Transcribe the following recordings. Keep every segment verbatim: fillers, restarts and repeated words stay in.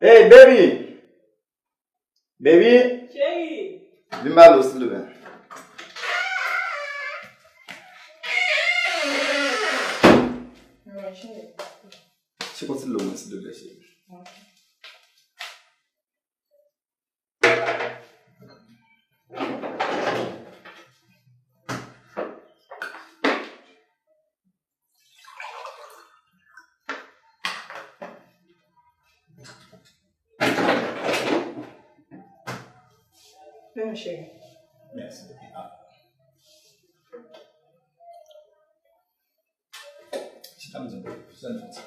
Hey, baby! Baby! Cheri! Vin ba dlo, silvouplè. Wi, cheri. Chèche yon ti dlo mwen, silvouplè, cheri. Ok. Men, cheri. Mèsi. Chita m di w, sa n fè sa.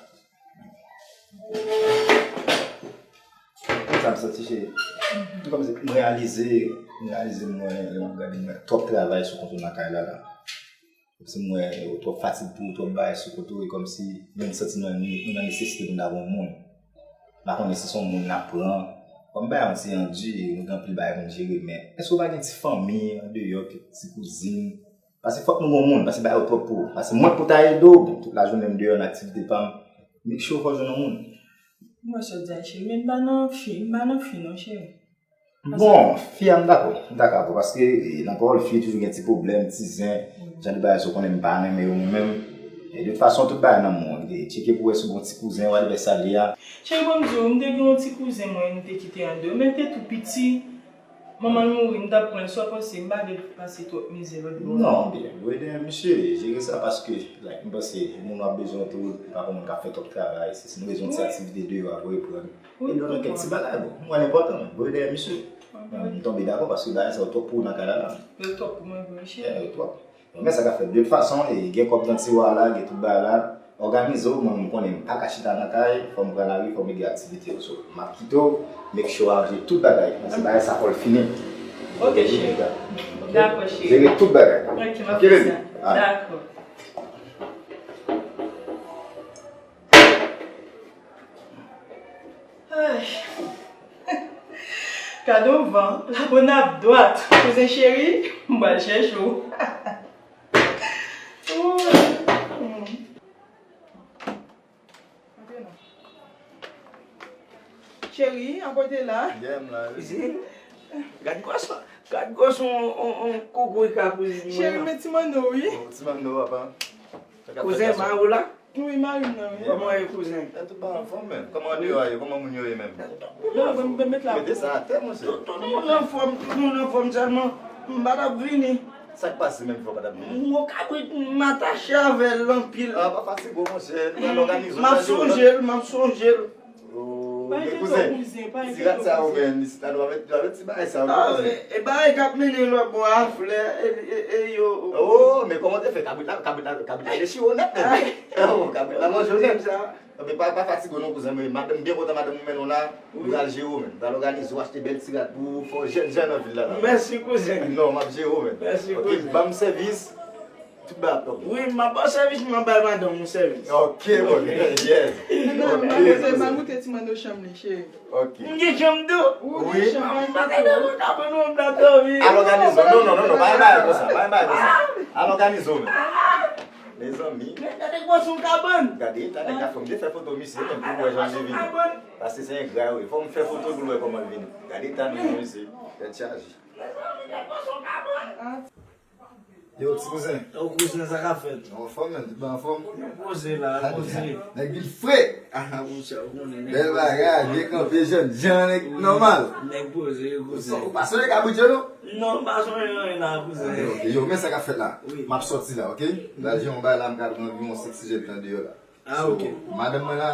Sa m santi, cheri. M kòmanse, m reyalize, m reyalize mwen, lè m ap gade, m wè twòp travay sou kont ou nan kay la, la. Kòmsi m wè ou twòp fatig pou ou, twòp bagay sou kont ou, e kòmsi menm santi nou, nou nan nesesite pou n ta gen yon moun. M pa konnen si se yon moun n ap pran. Kòm bagay an se an di, nou gen anpil bagay pou n jere, men èske ou pa gen ti fanmi andeyò, kèk ti kouzin? Paske fòk nou gen yon moun, paske bagay yo twòp pou ou. Paske mwen pou ta ede w, bon, tout lajounen m deyò nan aktivite pa m, make sure fò w jwenn yon moun. Mwen sot di a, cheri, men m pa nan fi, m pa nan fi non, cheri. Bon, fi a m dakò, m dakò avè w, paske, e, nan pawòl fi, toujou gen ti pwoblèm, ti zen, jan de bagay sa w konnen m pa renmen yo mwen menm. E de tout fason, tout bagay nan men w, e, tcheke pou wè si w gen yon ti kouzen w al vè sa li a. Cheri, ban m di w, m te gen yon ti kouzen mwen, m te kite andeyò, men l te tou piti. Manman l mouri, m t ap pran l, sa w panse, m pa vle pase twòp mizè lòt bò a. Non, byen, voye dèyè misye, jere sa, paske, like, m panse, moun w ap bezwen tou, li pa gen moun k ap fè twòp travay, si, si nou bezwen yon ti aktivite deyò a pou reprann. Wi, m konprann. E lòt kèk ti bagay, bon, m wè l enpòtan, men voye dèyè misye. M tonbe dakò paske bagay sa yo twòp pou ou nan kay la la. Yo twòp pou mwen vre, cheri. Yeah, yo twòp. Bon, men sa k ap fèt. De tout fason, e, gen kòb nan tiwa la, gen tout bagay la. Òganize w, mwen, m konnen m pa ka chita nan kay, fò m pran lari, fò m regle aktivite yo. So, m ap kite w, make sure w aranje tout bagay. Paske bagay sa fò l fini. Ok, cheri. Dakò, cheri. Jere tout bagay. Ok, m ap fè sa. Dakò. Ay. Gade yon van, la bonne ap dwat. Kouzen cheri, m pral chèche w. Ooh. Cheri, apòte la. Yeah, m la, wi. Kouzen. Gad gwòs, gad gwòs on, on, on koukouy ka kouzin mwen. Cheri, men ti manno, wi. Oh, ti manno, papa. Kouzen, ma ou la? Wi, mari m nan, wi. Kòman w ye, kouzen? Tout bagay anfòm, men. Kòman andeyò a ye? Kòman moun yo ye menm? Non, mwen, mwen met la. Mete sa atè, monchè. Tout, tout moun anfòm, tout moun anfòm, sèlman m pa t ap vini. Sa k pase menm fè w pa t ap vini? Yon kabrit, m atache avè l anpil. Ah, pa fatige w, monchè. Nou pral òganize w. M ap sonje l, m ap sonje l. Oh, men kouzen, ti rat sa yo, men, isit la, nou pa met, nou pa met ti bagay sa yo, non, kouzen. E, e bagay k ap mennen lòt bò a, flè, e, e, e yo. Oh, men kòman w te fè? Kabrit la, kabrit la, kabrit la dechire w nèt, men. Oh, kabrit la manje w nèt. Ebyen, pa, pa fatige w non, kouzen, men madanm, m byen kontan madanm ou mennen w la. Wi. M pral jere w, men. M pral òganize w, achte bèl ti rad pou ou, fè w jèn jan nan vil la, la. Mèsi, kouzen. Non, m ap jere w, men. Mèsi, kouzen. Ok, ban m sèvis. Tout bagay ap twòp. Wi, m ap ba w sèvis, m ap bay madanm ou sèvis. Ok, bon, yes. Ok, kouzen. Mal moute ti manno chanm li, cheri. Ok. M gen chanm tou. Wi, ou gen chanm. M pa ka dòmi, m pa ka dòmi. Al òganize w. Non, non, non, non, pa bay bagay konsa, pa bay bagay konsa. Al òganize w, men. Mezanmi. Men gade gwòs yon kabann. Gade eta nèg la, fò m te fè foto misye, men pou wè jan li vini. Paske se engra yo ye. Fò m fè foto pou l wè kòman l vini. Gade eta nou, mesye. Tèt chaje. Mezanmi, gad gwòs yon kabann. Yo, ti kouzen. Yo, kouzen, sa k ap fèt? Anfòm, men, tout bagay anfòm. Nou poze la, nou poze. Nèg vin fre. Ah, monchè, ou konnen nèg poze. Bèl bagay, byen kanpe, jèn jan, nèg nòmal. Nèg poze, kouzen. Ou pa sonje kabrit yo, non? Non, m pa sonje anyen la, kouzen. Ok, ok. Yo, men sa k ap fèt la. Wi. M ap sòti la, ok? M pral jere yon bagay la, m ka pran yon senk siz èdtan deyò la. Ah, ok. So, madanm mwen la,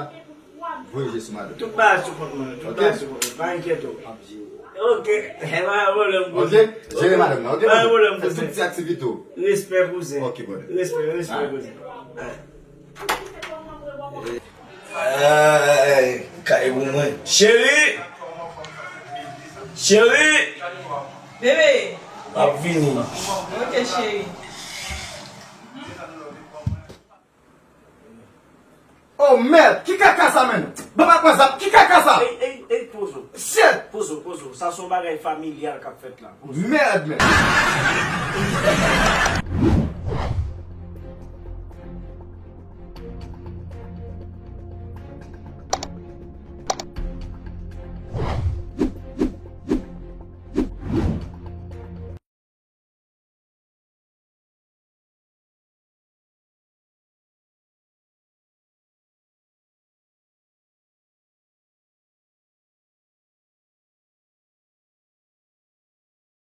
voye je sou madanm. Tout bagay sou kont mwen, tout bagay sou kont mwen. Pa enkyete w. M ap jere w. Ok. E pa gen pwoblèm, kouzen. Ok? Jere madanm nan, ok, brother? Pa gen pwoblèm, kouzen. Fè tout ti aktivite w. Respè, kouzen. Ok, brother. Respè, respè, kouzen. Ay, kay pou mwen. Cheri! Cheri! Bebe! M ap vini. Ok, cheri. Oh, mèd! Ki kaka sa, menm? Ban m ak mwen zam. Ki kaka sa? Ey, ey, ey, poze w. Shit! Poze w, poze w. Sa se yon bagay familyal k ap fèt la. Poze w. Mèd, mèd.